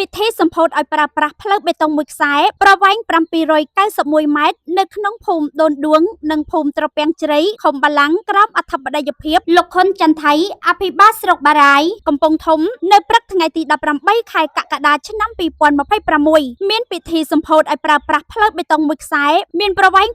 ពិធីសម្ពោធឲ្យប្រើប្រាស់ផ្លូវបេតុងមួយខ្សែប្រវែង791ម៉ែត្រនៅក្នុងភូមិដូនឌួងនិងភូមិត្រពាំងជ្រៃឃុំបាឡាំងក្រោមអធិបតីភាពលោកខុនចន្ទថៃអភិបាលស្រុកបារាយកំពង់ធំនៅព្រឹកថ្ងៃទី18ខែកក្កដាឆ្នាំ2026មានពិធីសម្ពោធឲ្យប្រើប្រាស់ផ្លូវបេតុងមួយខ្សែមានប្រវែង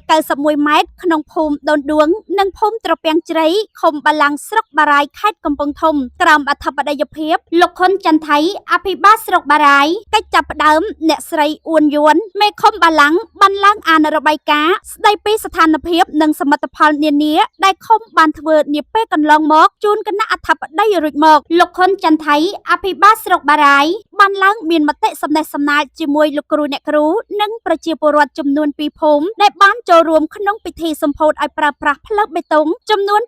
791ម៉ែត្រក្នុងភូមិដូនឌួងនិងភូមិត្រពាំងជ្រៃឃុំបាឡាំងស្រុកបារាយខេត្តកំពង់ធំក្រោមអធិបតីភាពលោកខុនចន្ទថៃអភិបាលស្រុកបារាយកិច្ចចាប់ផ្ដើមអ្នកស្រីអួនយួនមេឃុំបាឡាំងបានឡើងអានរបាយការណ៍ស្ដីពីស្ថានភាពនិងសមិទ្ធផលនានាដែលឃុំបានធ្វើនាពេលកន្លងមកជូនគណៈអធិបតីរួចមកលោកខុនចន្ទថៃអភិបាលស្រុកបារាយបានឡើងមានមតិសំណេះសំណាលជាមួយលោកគ្រូអ្នកគ្រូនិងប្រជាពលរដ្ឋចំនួន2ភូមិដែលបានចូលរួមក្នុងពិធីសម្ពោធឲ្យប្រើប្រាស់ផ្លូវបេតុងចំនួន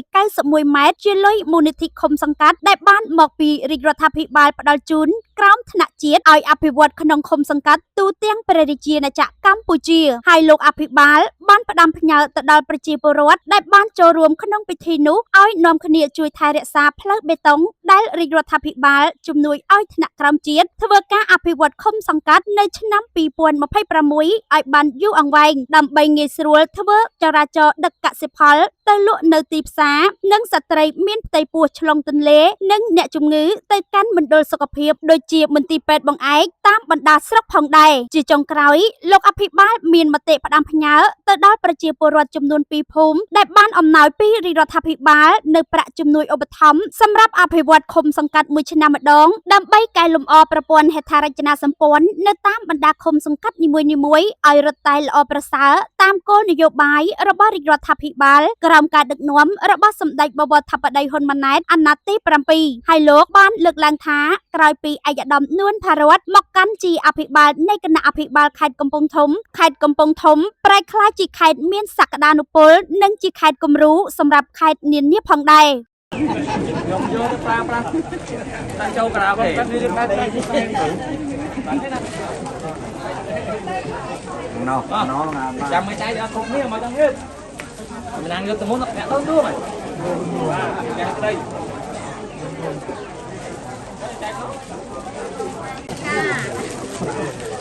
791ម៉ែត្រជាលុយមូលនិធិឃុំសង្កាត់ដែលបានមកពីរាជរដ្ឋាភិបាលផ្ដល់ជូនក្រោមថ្នាក់ជាតិឲ្យអភិវឌ្ឍក្នុងឃុំសង្កាត់ទូទាំងព្រះរាជាណាចក្រកម្ពុជាហើយលោកអភិបាលបានផ្ដាំផ្ញើទៅដល់ប្រជាពលរដ្ឋដែលបានចូលរួមក្នុងពិធីនោះឲ្យនាំគ្នាជួយថែរក្សាផ្លូវបេតុងដែលរាជរដ្ឋាភិបាលជំនួយឲ្យថ្នាក់ក្រោមជាតិធ្វើការអភិវឌ្ឍឃុំសង្កាត់នៅឆ្នាំ2026ឲ្យបានយូរអង្វែងដើម្បីងាយស្រួលធ្វើចរាចរណ៍ដឹកកសិផលទៅលក់នៅទីផ្សារនិងស្ត្រីមានផ្ទៃពោះឆ្លងទន្លេនិងអ្នកជំងឺទៅកាន់មណ្ឌលសុខភាពដូចជាមន្ទីរពេទ្យបង្អែកតាមបណ្ដាស្រុកផងដែរជាចុងក្រោយលោកអភិបាលមានមតិផ្ដាំផ្ញើទៅដល់ប្រជាពលរដ្ឋចំនួន2ភូមិដែលបានអំណោយពីរាជរដ្ឋាភិបាលនៅប្រាក់ជំនួយឧបត្ថម្ភសម្រាប់អភិវឌ្ឍឃុំសង្កាត់មួយឆ្នាំម្ដងដើម្បីកែលម្អប្រព័ន្ធហេដ្ឋារចនាសម្ព័ន្ធនៅតាមបណ្ដាឃុំសង្កាត់នីមួយៗឲ្យរឹតតែល្អប្រសើរតាមគោលនយោបាយរបស់រាជរដ្ឋាភិបាលក្រោមការដឹកនាំរបស់សម្ដេចបវរធិបតីហ៊ុនម៉ាណែតអាណត្តិទី7ហើយលោកបានលើកឡើងថាក្រោយពីឯកឧត្តមនួនផារ័ត្នមកកាន់ជាអភិបាលនៃគណៈអភិបាលខេត្តកំពង់ធំខេត្តកំពង់ធំប្រែក្លាយជាខេត្តមានសក្តានុពលនិងជាខេត្តគំរូសម្រាប់ខេត្តនានាផងដែរ ខ្ញុំយកទៅប្រើប្រាស់តែចូលក្រៅគេ ណោណោណា ចាំមិនចៃអត់គ្រប់គ្នាមកចង់ទៀតម្នាងយកទៅមុនអ្នកទៅទួមហើយអ្នកក្តី ចា